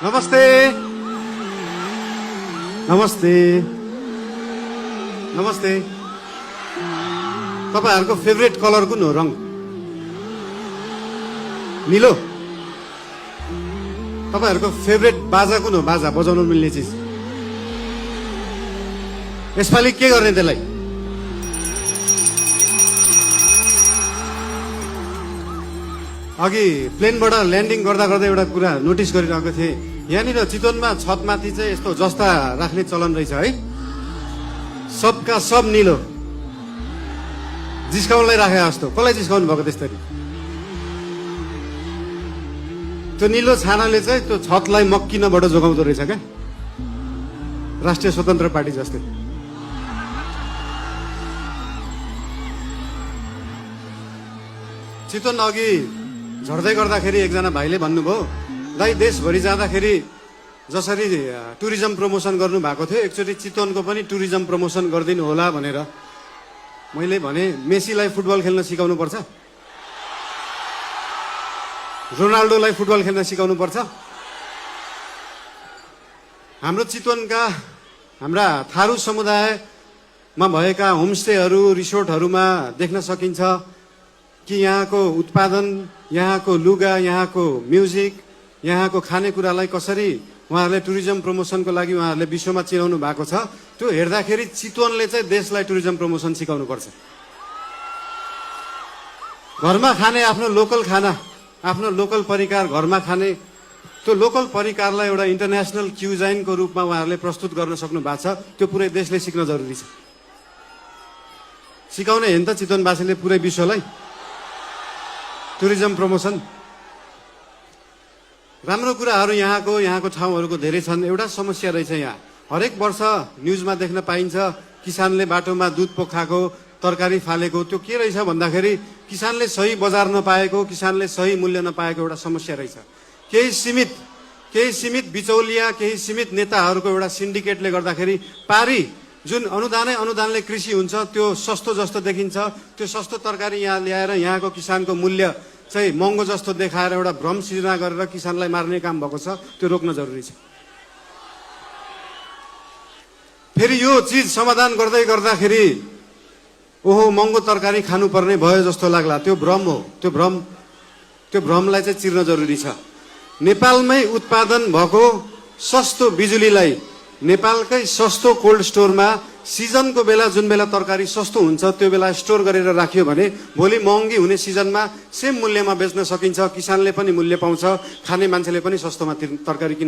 नमस्ते नमस्ते नमस्ते। तपाईहरुको फेभरेट कलर कुन हो? रङ नीलो। तपाईहरुको फेभरेट बाजा कुन हो? बाजा बजाउन मिल्ने चीज। यसपालि के गर्ने त्यसलाई? अघि प्लेनबाट ल्यान्डिङ गर्दा गर्दा एउटा कुरा नोटिस गरिरहेको थिएँ। यहाँनिर चितवनमा छतमाथि चाहिँ यस्तो जस्ता राख्ने चलन रहेछ है। सबका सब नीलो। जिस्काउनलाई राखे जस्तो। कसलाई जिस्काउनु भएको त्यसरी? त्यो नीलो छानाले चाहिँ त्यो छतलाई मक्किनबाट जोगाउँदो रहेछ क्या, राष्ट्रिय स्वतन्त्र पार्टी जस्तै। चितवन अघि झर्दै गर्दाखेरि एकजना भाइले भन्नुभयो, दाइ देशभरि जाँदाखेरि जसरी टुरिज्म प्रमोसन गर्नु भएको थियो एकचोटि चितवनको पनि टुरिज्म प्रमोसन गरिदिनु होला भनेर। मैले भने मेसीलाई फुटबल खेल्न सिकाउनु पर्छ, रोनाल्डोलाई फुटबल खेल्न सिकाउनु पर्छ। हाम्रो चितवनका हाम्रा थारू समुदायमा भएका होमस्टेहरू रिसोर्टहरूमा देख्न सकिन्छ कि यहाँको उत्पादन, यहाँको लुगा, यहाँको म्युजिक, यहाँको खानेकुरालाई कसरी उहाँहरूले टुरिज्म प्रमोसनको लागि उहाँहरूले विश्वमा चिनाउनु भएको छ। त्यो हेर्दाखेरि चितवनले चाहिँ देशलाई टुरिज्म प्रमोसन सिकाउनु पर्छ। घरमा खाने आफ्नो लोकल खाना, आफ्नो लोकल परिकार घरमा खाने, त्यो लोकल परिकारलाई एउटा इन्टरनेसनल क्युजाइनको रूपमा उहाँहरूले प्रस्तुत गर्न सक्नु भएको छ। त्यो पुरै देशले सिक्न जरुरी छ। सिकाउने हेन त चितवनवासीले पुरै विश्वलाई टुरिज्म प्रमोसन। राम्रो कुराहरू यहाँको ठाउँहरूको धेरै छन्। एउटा समस्या रहेछ यहाँ, हरेक वर्ष न्युजमा देख्न पाइन्छ किसानले बाटोमा दुध पोखाएको, तरकारी फालेको। त्यो के रहेछ भन्दाखेरि किसानले सही बजार नपाएको, किसानले सही मूल्य नपाएको एउटा समस्या रहेछ। केही सीमित बिचौलिया, केही सीमित नेताहरूको एउटा सिन्डिकेटले गर्दाखेरि पारी जुन अनुदानले कृषि हुन्छ त्यो सस्तो जस्तो देखिन्छ। त्यो सस्तो तरकारी यहाँ ल्याएर यहाँको किसानको मूल्य चाहिँ महँगो जस्तो देखाएर एउटा भ्रम सृजना गरेर किसानलाई मार्ने काम भएको छ। त्यो रोक्न जरुरी छ। फेरि यो चीज समाधान गर्दै गर्दाखेरि ओहो महँगो तरकारी खानुपर्ने भयो जस्तो लाग्ला, त्यो भ्रम हो। त्यो भ्रमलाई चाहिँ चिर्न जरुरी छ। नेपालमै उत्पादन भएको सस्तो बिजुलीलाई नेपालकै सस्तो कोल्ड स्टोरमा सिजनको बेला जुन बेला तरकारी सस्तो हुन्छ त्यो बेला स्टोर गरेर राखियो भने भोलि महँगी हुने सिजनमा सेम मूल्यमा बेच्न सकिन्छ। किसानले पनि मूल्य पाउँछ, खाने मान्छेले पनि सस्तोमा तरकारी किन्न